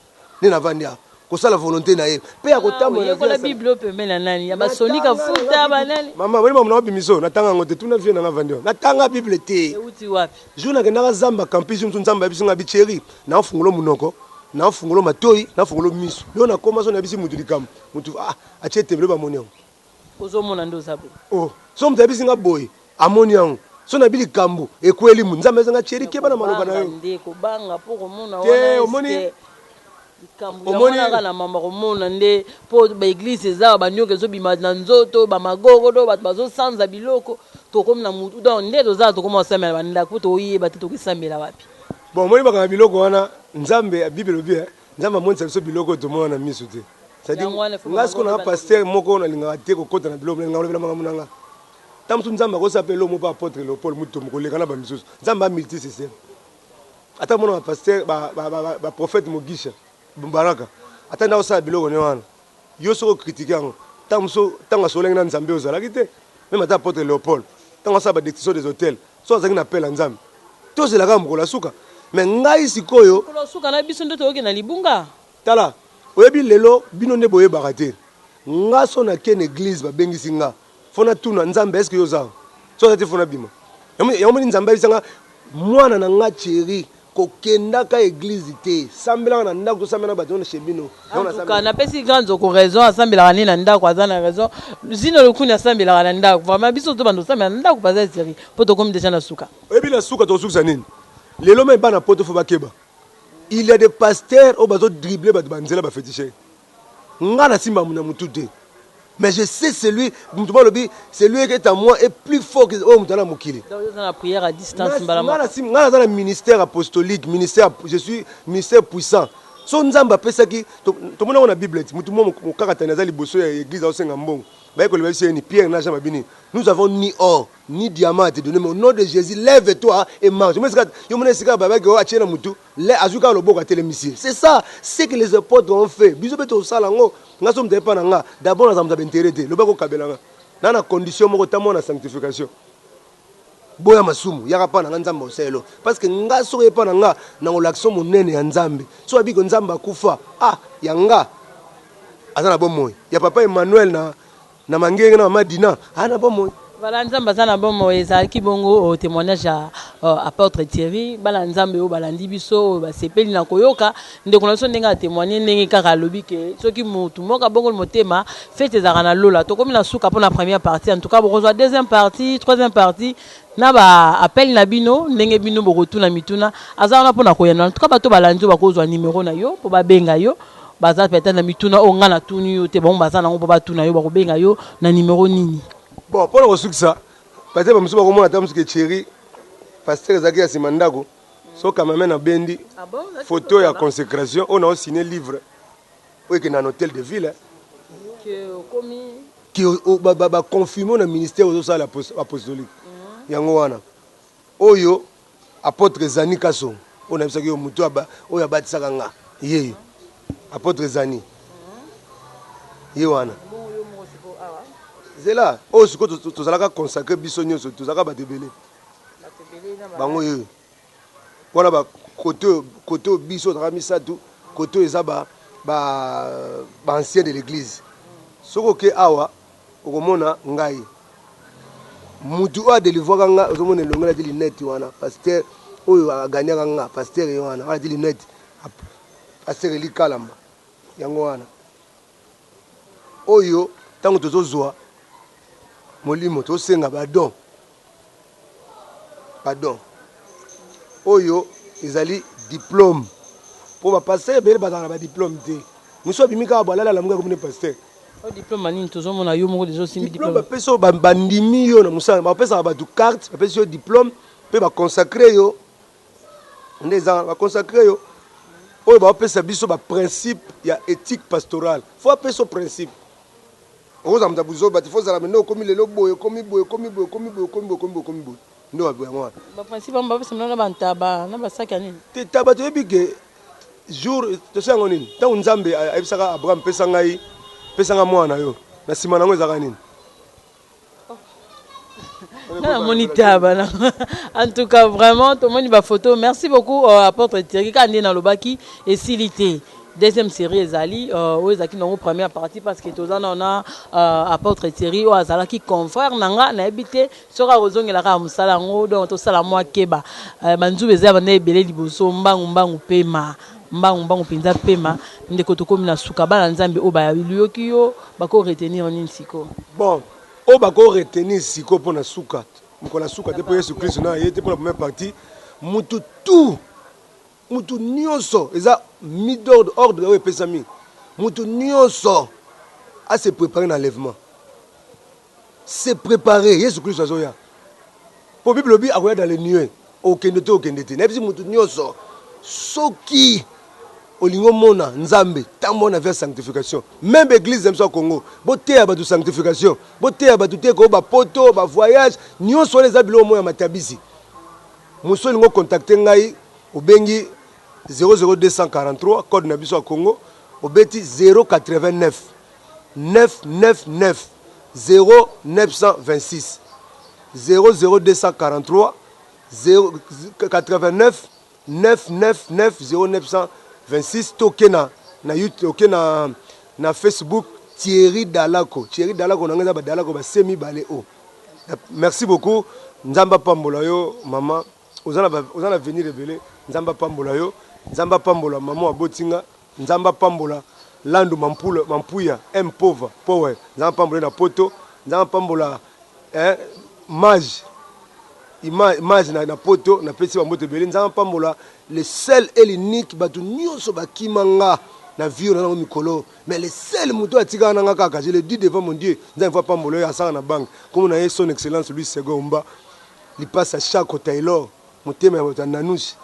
Nde navandi awa kosala volonte na ye pe ya kotambola na vie ya bible oyo pembeni na nani ya basoni kafuta banani mama weli mamu na obimisa oyo natanga yango te tuna vie na nga vandi oyo natanga bible te euti wapi jour nakendaka zamba campus jour mosusu nzambe ayebisi nga bicheri naofungolo monoko naofungolo matoi naofungolo miso leo nakoma so nayebisi mutu likambo mutu ah, atie tembe bamoni yango Ozomona nde oza boye. Oh so moto ayebisi nga boye amoni yango so nayebi likambo ekweli mu nzambe ayebisi nga cheri keba na maloba na yo nde kobanga po komona te wana omoni eske likambo yango omoni wana kaka na mama komona nde po ba eglise eza ba nioka ezobima na nzoto ba magorodo bato bazosanza biloko tokomi na mutu donc nde toza tokoma kosambela ba ndako po toyeba te tokosambela wapi. Bon omoni bakanga biloko wana nzambe bible elobi eh Nzambe amonisa biso biloko oyo tomona na misu te. C'est-à-dire nga sikoyo na pasteur moko nalingaka te kokota na biloko nalingaka kolobela makambo na nga. Ntango mosusu Nzambe akosala mpe eloko moko mpe apotre Leopold Mutombo koleka na bamisusu. Nzambe a multi système. Ata mona ba pasteur ba ba ba, ba prophète Mugisha Baraka ata nde akosala biloko ne wana yo soki okritike yango ntango mosusu ntango asololaki na Nzambe ozalaki te. Meme ata apotre Leopold ntango asala ba destruction des autels Soki azalaki na appel ya Nzambe, tozela kaka mokolo ya suka. Mais ngai sikoyo. Mokolo ya suka na biso nde tokoki na libunga. Tala, oyebi lelo bino nde boyebaka te. Nga soki nake na eglise babengisi nga, faut natuna Nzambe est ce que yo oza awa? Soki aza te faut nabima. Yango omoni Nzambe ayebisa nga mwana na nga Thierry kokendaka eglise te, sambelaka na ndako tosambela na bato na chez bino. En tout cas, napesi grand nzoko raison, asambelaka nde na ndako, aza na raison. Zino Lokuni asambelaka na ndako. Vraiment biso to bando osambela na ndako baza série po tokomi dejà na suka. Oyebi na suka tokosukisa nini? Lelo meme bana poto faut bakeba. Il y a des pasteurs oyo bazo dribbler bato ba nzela ba feticheurs. Nga na simba na mutu te. Mais je sais celui, mutu moko alobi, celui qui est en moi est plus fort que oyo mutu aza na mokili. Donc yo oza na prière à distance mbala Nga moko. Nga naza na ministère apostolique, ministère, je suis ministère puissant. So Nzambe apesaki, tomoni yango na Bible ti, mutu moko mokakatani aza liboso ya église azosenga mbongo. Bayekoli bayebisi ye ni Pierre na Jean babini, nous avons ni or ni diamant à te donner, mais au nom de Jésus, lève-toi et marche. Yo esika, yo mona esika babaki oyo atie na mutu, le azwi kaka loboko atelemisi ye. C'est ça, ce que les apôtres ont fait. Biso mpe tosala yango. Nga so moto ayepa na nga, d'abord naza moto ya baintérêt te, lobaki okabela nga. Na condition moko, ta mwana sanctification. Boya masumu, yaka pa na nga Nzambe oselo. Parce que nga soki oyepa na nga, na kolakisa monene ya Nzambe. So abiko Nzambe akufa, ah, ya nga aza na bomoi. Ya papa Emmanuel na Mangenge na mama Dina, aza na bomoi. Voilà, Nzambe aza na bomoi. Ezalaki bongo témoignage ya apôtre Thierry. Bana Nzambe oyo balandi biso, oyo basepeli na koyoka ndeko na biso ndenge atémoigne, ndenge kaka alobi ke soki motu moko abongoli motema, fête ezalaka na lola. Tokomi na suka mpona première partie. En tout cas, bokozwa deuxième partie, troisième partie na baappel na bino, ndenge bino bokotuna mituna, aza wana mpona koyana. En tout cas, bato balandi oyo bakozwa numero na yo mpo babenga yo, baza peut-être na mituna oyo nga natuni yo te, bango baza nango mpo batuna yo, bakobenga yo na numero nini? Bon, mpona kosukisa, peut-être bamosusu bakomona ata mosuku Thierry pasteur ezalaki ya nsima ndako. So kamame nabendi photo ya consécration oyo naosigné livre oyo ekenda na hôtel de ville ke baconfirme na ministère ozosala apostolique. Yango wana oyo apôtre Zani Kasongo oyo nayebisaki yo, motu oyo abatisaka nga, ye apôtre Zani ye wana. Zela oyo sikoyo tozalaka consacré biso nyonso, tozalaka bato ebele. Bango oyo wana bakote kote oyo biso tozalaka misato, kote oyo eza baancien de l'église. Soki oke awa, okomona ngai mutu oyo adelivraka nga. Ozomona elongi, alati lunettes wana, pasteur oyo aganyaka nga, pasteur ye wana alati lunettes, pasteur Eli Kalamba. Yango wana oyo ntango tozozwa molimo, tosenga badon. Badon oyo ezali diplôme, mpo bapasteur ebele bazalaka na badiplôme te. Mosu abimi kaka bo, alali, alamuki, akomi pasteur. Oyo diplôme nini? Tozomona yo moko deja osimbi. Diplôme bapesi oyo bandimi yo na mosala, bapesaka bato carte, bapesi yo diplôme mpe baconsacre yo. Nde eza baconsacre yo oyo baopesa biso baprincipe ya éthique pastorale. Faut apesa yo principe, okozala moto ya buzoba te. Faut ozala mende okomi lelo boye, okomi boye, okomi boye, okomi boye, okomi boye, okomi boye, okomi boye. Nde yango wana. Baprincipe yango bapesa na bantaba na basaki ya nini? Te, taba toyebi ke jour tosi yango nini, ntango Nzambe ayebisaka Abraham: "Pesa ngai, pesa ngai mwana na yo." Na nsima nango ezalaka nini? Nga namoni taba na. En tout cas, vraiment, tomoni bafoto. Merci beaucoup, apôtre Thierry. Kaka nde nalobaki, esili te, deuxième série ezali. Oyo ezalaki nango première partie, parce que toza na apôtre Thierry oyo azalaki confrère na nga. Nayebi te soki akozongela kaka mosala yango. Donc tosala mwa keba, banzube eza banda ebele liboso. Mbangu mbangu pema, mbangu mbangu mpenza pema. Ndeko, tokomi na suka. Bana Nzambe oyo bayoki yo bako retenir nini sikoyo? Bon, oyo bako retenir sikoyo mpo na suka, mokolo ya suka te, mpo Yesu Kristo na ye te. Mpo na première partie, mutu tout, mutu nyonso, eza mis d'ordre, ordre oyo epesami, mutu nyonso ase préparer na enlèvement, se préparer. Yesu Kristo azoya, mpo Bible lobi akoya dans les nuées. Okende te, okende te. Nayebisi mutu nyonso, soki olingi omona Nzambe, ntango na vers sanctification. Même église na biso ya Congo, boteya bato sanctification, boteya bato te ko bapoto bavoyage nyonso wana eza biloko moko ya matabisi. Mosu olingi ocontacte ngai, obengi 00243, code na biso ya Congo, obeti 089 999 0926, 00243 089 999 0926. Toke na YouTube, oke na Facebook, Thierry Dalako. Thierry Dalako na ngai eza badalako base mibale o. Merci beaucoup, Nzambe apambola yo. Mama, oza na avenir ebele. Nzambe apambola yo, Nzambe apambola mama abotinga, Nzambe apambola Landu Mampula, Mampuya Mpova Power, Nzambe apambola ye na poto, Nzambe apambola mage image na poto. Napesi bambote ebele. Nzambe apambola le seul et l'unique. Bato nyonso bakima nga. Na vie oyo naza nango mikolo mais le seul moto oyo atikala na nga kaka je le dis devant mon Dieu Nzambe faut apambola ye asala na banque kombo na ye son excellence Louis Second Omba lipasa Shako Taylor motema ya bato ya Nanouche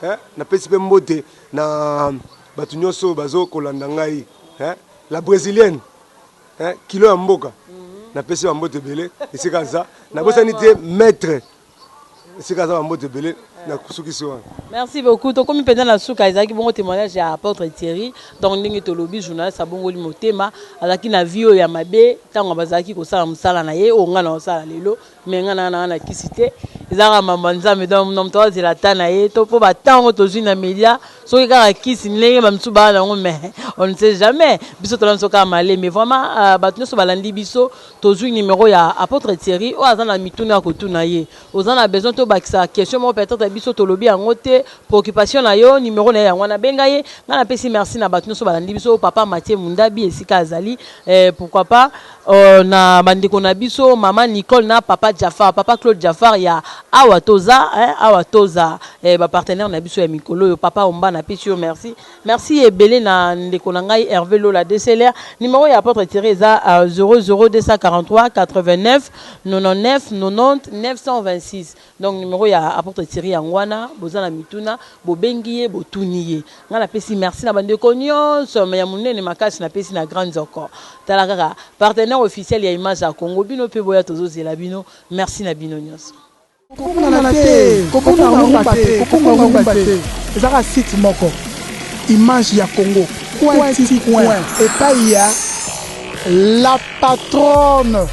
eh napesi pe mbote na bato nyonso oyo bazo kolanda ngai eh la brésilienne eh kilo ya mboka napesi ba mbote ebele esika aza nabosani te maître Esika aza ba mbote ebele na sukisi wana. Merci beaucoup tokomi penza na suka ezalaki bongo temoignage ya apotre Thierry donc ndenge tolobi journaliste abongoli motema azalaki na vie oyo ya mabe tango bazalaki kosala mosala na ye oyo ngai naosala lelo mais ngai naa na kisi te ezalaka mambo ya Nzambe donc na moto azela ata na ye to mpo ba temps tozwi na media soki kaka kisi ndenge ba misusu baa nango mais on ne sait jamais biso tolandi biso kaka maleme vraiment euh, bato nyonso balandi biso Tozui numero ya apotre Thierry oyo aza na mituna ya kotuna ye. Oza na besoin tobakisa question moko peut etre biso tolobi yango te, preoccupation na yo, numero na ye yango wana benga ye. Ngai napesi merci na batu nionso balandi biso, papa Mathieu Mundabi esika azali eh, pourquoi pas euh, na bandeko na biso mama Nicole na papa Jafar, papa Claude Jafar ya awa toza eh, awa toza eh, ba partenaire na biso ya mikolo oyo, papa Omba napesi yo merci. Merci ebele na ndeko na ngai Herve Lola DCLR. Numero ya apôtre Thierry eza 00243 89 99 90 926. Donc numero ya apôtre Thierry yango wana, boza na mituna, bobengi ye, botuni ye. Ngai napesi merci na bandeko nyonso, mais ya monene makasi napesi na Grand Nzoko. Tala kaka partenaire officiel ya Image ya Congo, bino pe boya tozozela bino. Merci na bino nyonso. Kobungana te, kobunga rumba te, kobunga rumba te. Eza kaka site moko. Image ya Congo. Coin ti coin. Epai ya la patronne.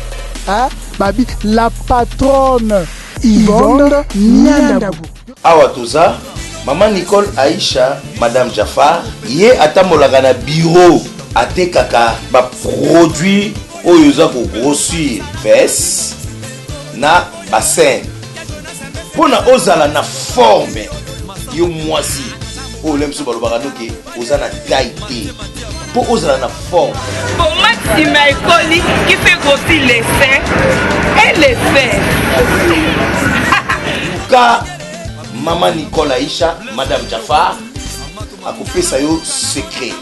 Hein? Babi la patronne Yvonne Niandabu. Awa toza Maman Nicole Aisha Madame Jafar ye atambolaka na bureau atekaka ba produits oyo eza ko grossir fesse na bassin pona ozala na forme yo mwasi oyo le mosusu balobaka noke oza na taille te mpo ozala na forme Pommade nsima ekoli qui fait grossir les seins et les fesses. Luka mama Nicole Aisha Madame Jafar akopesa yo secret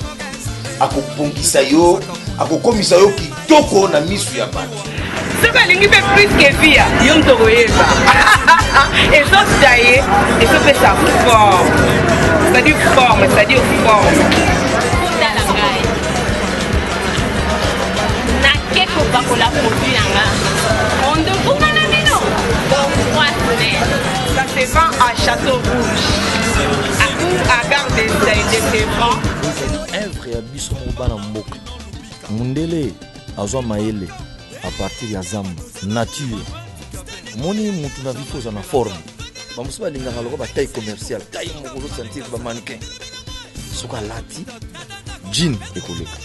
akobongisa yo akokomisa yo kitoko na misu ya bato soki alingi mpe plus ke via yo moto okoyeba ezotaye ezopesa forme c'est-à-dire forme c'est-à-dire forme tala ngai nake kopakola produit na nga rendez-vous nga na bino dans 3 semaines. Ça se vend à Château Rouge à, ou à gare de, de Sevran. Œuvre ya biso moko bana mboka mundele azwa mayele à partir ya zamba nature omoni mutu na vie oza na forme bamosusu balingaka lokola bataille commerciale taille moko ozosentir bamannequin soki alati jean ekoleka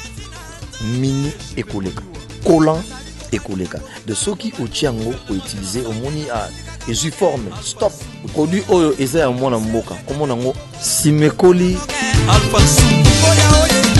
mini ekoleka collant ekoleka de soki otie yango outilize omoni ah, ezwi forme stop produit oyo eza ya mwana mboka komona yango simekoli Alpha Sou.